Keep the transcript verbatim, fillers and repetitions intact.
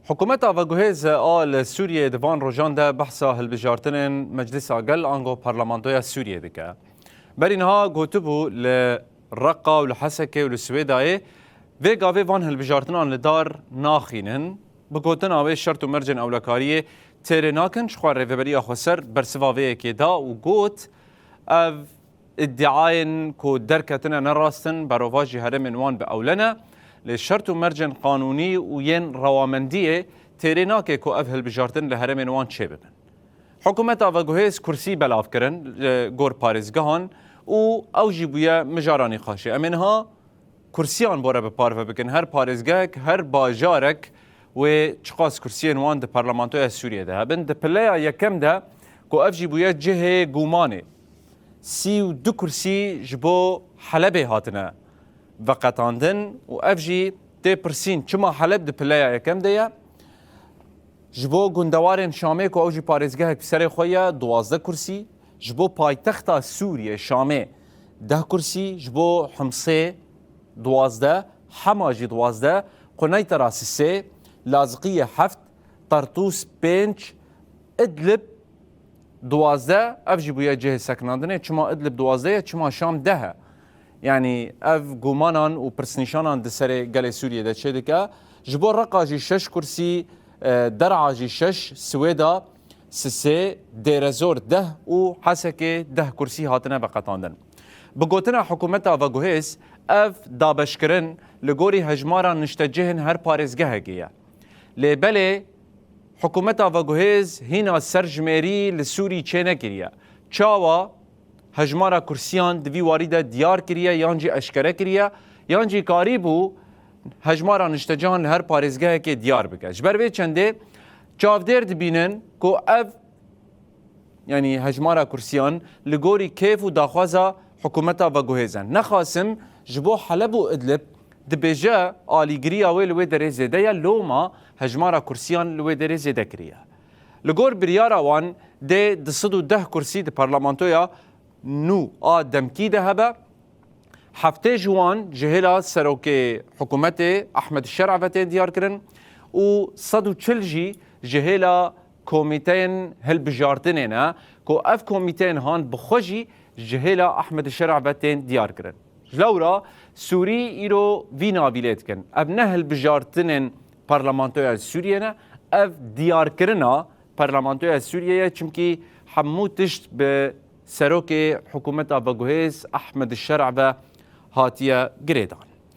Hikûmeta veguhêz a li Sûriyeyê di van rojan de behsa hilbijartinên Meclisa Gel ango Parlamentoya Sûriyê dike. Berî niha gotibû li Reqa û li Hesekê û li Swêdayê vê gavê van hilbijartinan li dar naxînin. Bi gotina wê şert û mercên ewlekariyê têrê nakin, ji xwe Rêveberiya Xweser bersiva vê yekê da û got, ev îdiayên ku derketine ne rast in, berovajî herêmên wan bi ewle ne, lê şert û mercên qanûnî û yên rewamendiyê têrê nake ku ev hilbijartin li herêmên wan çêbibin. Hikûmeta veguhêz kursî belav kirin li gor parêzgehan û ew jî bûye mijara nîqaşê. Em ê niha kursiyan bore bi parve bikin. Her parêzgehek, her bajarek wê çiqas kursiyên wan di Parlamentoya Sûriyê de hebin. Di pileya yekem de ku ev jî bûye cihê gumanê, sî û du kursî ji bo Helebê hatine veqetandin û ev jî tê pirsîn, çima Heleb di pileya yekem de ye? Ji bo gundewarên Şamê ku ew jî parêzgehek bi serê xwe ye, duwazdeh kursî, ji bo paytexta Sûriyê Şamê deh kursî, ji bo Himsê duwazdeh, Hema jî duwazdeh, Quneytera sisê, Laziqiyê heft, Tartûs pênc, Idlib duwazdeh, ev jî bûye cihê sekinandinê. Çima Idlib duwazdeh ye, çima Şam deh e? Yanî ev gumanan û pirsnîşanan di serê gelê Sûriyê de çêdike. Ji bo Reqa jî şeş kursî, e, Der'a jî şeş, Swêda sisê, Dêrezor deh û Hesekê deh kursî hatine veqetandin. Bi gotina hikûmeta veguhêz, ev dabeşkirin li gorî hejmara niştecihên her parêzgehekê ye. Lê belê hikûmeta veguhêz hîna serjimêrî li Sûrî çênekiriye. Çawa hejmara kursiyan di vî warî de diyar kiriye yan jî eşkere kiriye, yan jî karîbû hejmara niştecihan li her parêzgehekê diyar bike. Ji ber vê çendê çavdêr dibînin ku ev, yanî hejmara kursiyan li gorî kêf û daxwaza hikûmeta veguhêz e. Nexasim ji bo Heleb û Idlib dibêje alîgiriya wê li wê derê zêde ye, loma hejmara kursiyan li wê derê zêde kiriye. Li gor biryara wan dê du sed û deh kursî di parlamentoya nû a demkî de hebe. Heftê ji wan ji hêla serokê hikûmetê Ahmed Şer'e ve tên diyar kirin û sed û çil jî ji hêla komîteyên hilbijartinê ne, ku ev komîteyên han bi xwe jî ji hêla Ahmed Şer'e ve tên diyar kirin. Ji lewra Sûrî îro vî navî lê dikin. Ev ne hilbijartinên Parlamentoya Sûriyê ne, ev diyarkirina Parlamentoya Sûriyê ye, çimkî hemû tişt bi serokê hikûmeta veguhêz Ahmed Şer'e ve hatiye girêdan.